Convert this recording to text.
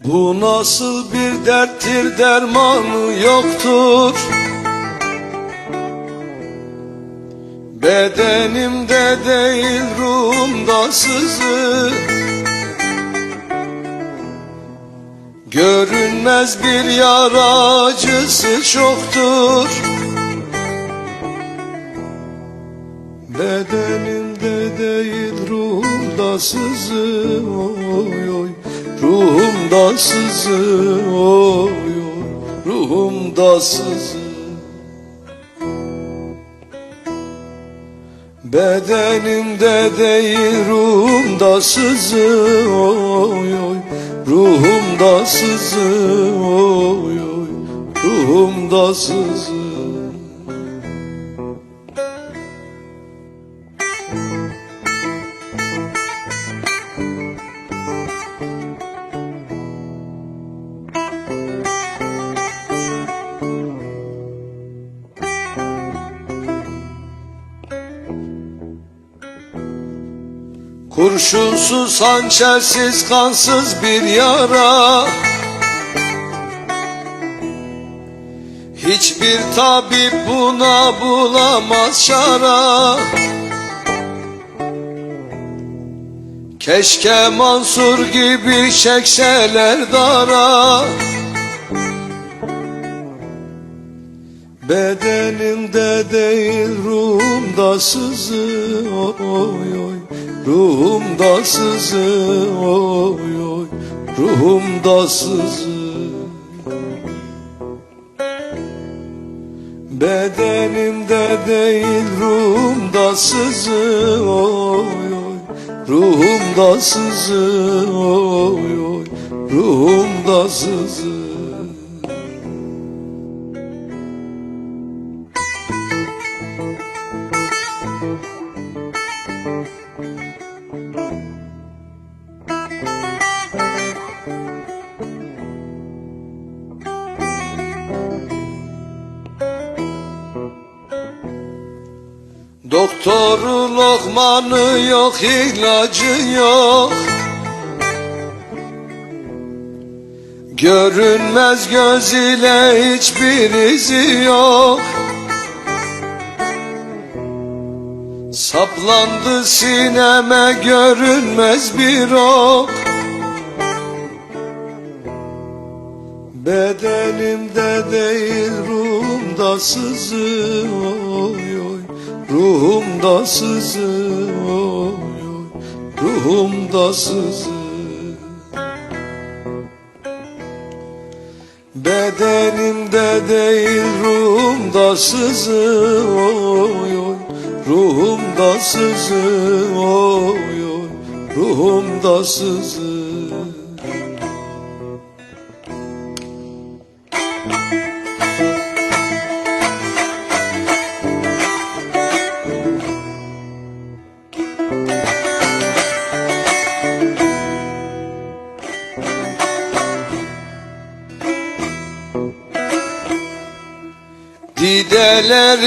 Bu nasıl bir derttir, dermanı yoktur. Bedenimde değil ruhumda sızı. Görünmez bir yara acısı çoktur. Bedenimde değil ruhumda sızı, oy oy. Ruhumda sızı, oy oy. Ruhumda sızı. Bedenimde değil ruhumda sızı, oy oy. Ruhumda sızı, oy oy. Ruhumda sızı. Kurşunsuz, hançersiz, kansız bir yara. Hiçbir tabip buna bulamaz çara. Keşke Mansur gibi çekseler dara. Bedenimde değil ruhumda sızı, oy oy. Ruhumda sızı, oy oy. Ruhumda sızı. Bedenimde değil ruhumda sızı, oy oy. Ruhumda sızı, oy oy. Ruhumda sızı. Doktoru lokmanı yok, ilacı yok. Görünmez göz ile hiçbir izi yok. Saplandı sineme görünmez bir ok. Bedenimde değil ruhumda sızı, oy oy. Ruhumda sızı, oy oy. Ruhumda sızı. Bedenimde değil ruhumda sızı, oy oy. Ruhumda sızı, oy oy. Ruhumda sızı. Dideler